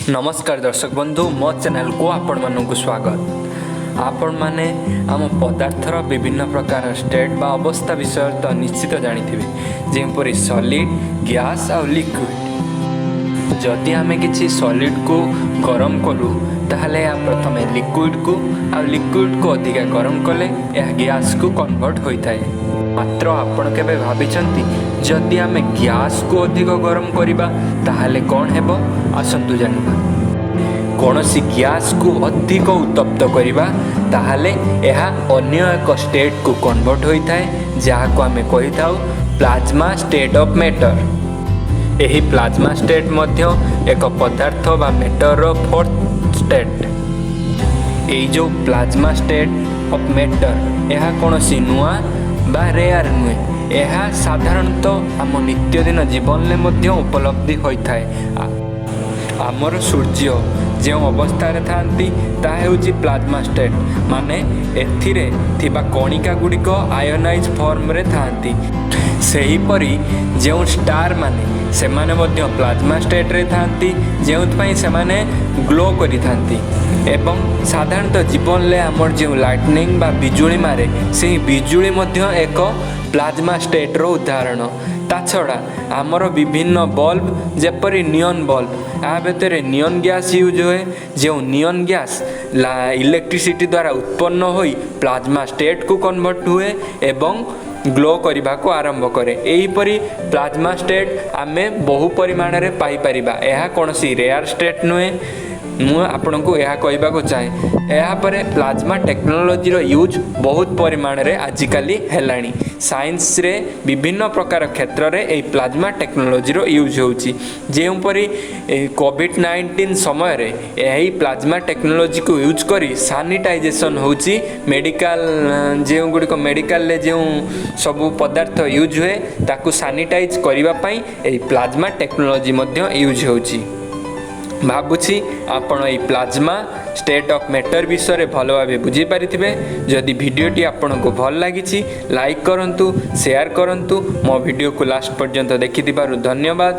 ନମସ୍କାର ଦର୍ଶକ ବନ୍ଧୁ, ମୋ ଚ୍ୟାନେଲକୁ ଆପଣମାନଙ୍କୁ ସ୍ୱାଗତ। ଆପଣମାନେ ଆମ ପଦାର୍ଥର ବିଭିନ୍ନ ପ୍ରକାର ଷ୍ଟେଟ୍ ବା ଅବସ୍ଥା ବିଷୟରେ ତ ନିଶ୍ଚିତ ଜାଣିଥିବେ, ଯେଉଁପରି ସଲିଡ୍, ଗ୍ୟାସ୍ ଆଉ ଲିକ୍ୱିଡ଼। ଯଦି ଆମେ କିଛି ସଲିଡ୍କୁ ଗରମ କରୁ, ତାହେଲେ ଏହା ପ୍ରଥମେ ଲିକ୍ୱିଡ଼କୁ ଆଉ ଲିକ୍ୱିଡ଼କୁ ଅଧିକା ଗରମ କଲେ ଏହା ଗ୍ୟାସ୍କୁ କନଭର୍ଟ ହୋଇଥାଏ। ମାତ୍ର ଆପଣ କେବେ ଭାବିଛନ୍ତି, ଯଦି ଆମେ ଗ୍ୟାସ୍କୁ ଅଧିକ ଗରମ କରିବା ତାହେଲେ କ'ଣ ହେବ? ଆସନ୍ତୁ ଜାଣିବା। କୌଣସି ଗ୍ୟାସ୍କୁ ଅଧିକ ଉତ୍ତପ୍ତ କରିବା, ତାହେଲେ ଏହା ଅନ୍ୟ ଏକ ଷ୍ଟେଟ୍କୁ କନଭର୍ଟ ହୋଇଥାଏ, ଯାହାକୁ ଆମେ କହିଥାଉ ପ୍ଲାଜମା ଷ୍ଟେଟ୍ ଅଫ୍ ମେଟର। ଏହି ପ୍ଲାଜମା ଷ୍ଟେଟ୍ ମଧ୍ୟ ଏକ ପଦାର୍ଥ ବା ମେଟରର ଫୋର୍ଥ ଷ୍ଟେଟ୍। ଏଇ ଯେଉଁ ପ୍ଲାଜମା ଷ୍ଟେଟ୍ ଅଫ୍ ମେଟର, ଏହା କୌଣସି ନୂଆ ବା ରେୟାର ନୁହେଁ। ଏହା ସାଧାରଣତଃ ଆମ ନିତ୍ୟଦିନ ଜୀବନରେ ମଧ୍ୟ ଉପଲବ୍ଧି ହୋଇଥାଏ। ଆମର ସୂର୍ଯ୍ୟ ଯେଉଁ ଅବସ୍ଥାରେ ଥାନ୍ତି, ତାହା ହେଉଛି ପ୍ଲାଜମା ଷ୍ଟେଟ୍, ମାନେ ଏଥିରେ ଥିବା କଣିକା ଗୁଡ଼ିକ ଆୟନାଇଜ୍ ଫର୍ମରେ ଥାନ୍ତି। ସେହିପରି ଯେଉଁ ଷ୍ଟାର ମାନେ, ସେମାନେ ମଧ୍ୟ ପ୍ଲାଜମା ଷ୍ଟେଟ୍ରେ ଥାନ୍ତି, ଯେଉଁଥିପାଇଁ ସେମାନେ ଗ୍ଲୋ କରିଥାନ୍ତି। ଏବଂ ସାଧାରଣତଃ ଜୀବନରେ ଆମର ଯେଉଁ ଲାଇଟନିଂ ବା ବିଜୁଳି ମାରେ, ସେହି ବିଜୁଳି ମଧ୍ୟ ଏକ ପ୍ଲାଜମା ଷ୍ଟେଟ୍ର ଉଦାହରଣ। ତା ଛଡ଼ା ଆମର ବିଭିନ୍ନ ବଲ୍ବ, ଯେପରି ନିଅନ୍ ବଲ୍ବ, ଏହା ଭିତରେ ନିଅନ୍ ଗ୍ୟାସ୍ ୟୁଜ୍ ହୁଏ, ଯେଉଁ ନିଅନ୍ ଗ୍ୟାସ୍ ଇଲେକ୍ଟ୍ରିସିଟି ଦ୍ୱାରା ଉତ୍ପନ୍ନ ହୋଇ ପ୍ଲାଜମା ଷ୍ଟେଟ୍କୁ କନଭର୍ଟ ହୁଏ ଏବଂ ଗ୍ଲୋ କରିବାକୁ ଆରମ୍ଭ କରେ। ଏହିପରି ପ୍ଲାଜମା ଷ୍ଟେଟ୍ ଆମେ ବହୁ ପରିମାଣରେ ପାଇପାରିବା। ଏହା କୌଣସି ରେୟାର ଷ୍ଟେଟ୍ ନୁହେଁ, ମୁଁ ଆପଣଙ୍କୁ ଏହା କହିବାକୁ ଚାହେଁ। ଏହାପରେ ପ୍ଲାଜମା ଟେକ୍ନୋଲୋଜିର ୟୁଜ୍ ବହୁତ ପରିମାଣରେ ଆଜିକାଲି ହେଲାଣି। ସାଇନ୍ସରେ ବିଭିନ୍ନ ପ୍ରକାର କ୍ଷେତ୍ରରେ ଏହି ପ୍ଲାଜମା ଟେକ୍ନୋଲୋଜିର ୟୁଜ୍ ହେଉଛି। ଯେଉଁପରି କୋଭିଡ଼-19 ସମୟରେ ଏହି ପ୍ଲାଜମା ଟେକ୍ନୋଲୋଜିକୁ ୟୁଜ୍ କରି ସାନିଟାଇଜେସନ୍ ହେଉଛି। ମେଡ଼ିକାଲ ଯେଉଁଗୁଡ଼ିକ, ମେଡ଼ିକାଲରେ ଯେଉଁ ସବୁ ପଦାର୍ଥ ୟୁଜ୍ ହୁଏ, ତାକୁ ସାନିଟାଇଜ୍ କରିବା ପାଇଁ ଏହି ପ୍ଲାଜମା ଟେକ୍ନୋଲୋଜି ମଧ୍ୟ ୟୁଜ୍ ହେଉଛି। ଭାବୁଛି ଆପଣ ଏହି ପ୍ଲାଜମା ଷ୍ଟେଟ୍ ଅଫ୍ ମେଟର ବିଷୟରେ ଭଲ ଭାବେ ବୁଝିପାରିଥିବେ। ଯଦି ଭିଡ଼ିଓଟି ଆପଣଙ୍କୁ ଭଲ ଲାଗିଛି, ଲାଇକ୍ କରନ୍ତୁ, ସେୟାର କରନ୍ତୁ। ମୋ ଭିଡ଼ିଓକୁ ଲାଷ୍ଟ ପର୍ଯ୍ୟନ୍ତ ଦେଖିଥିବାରୁ ଧନ୍ୟବାଦ।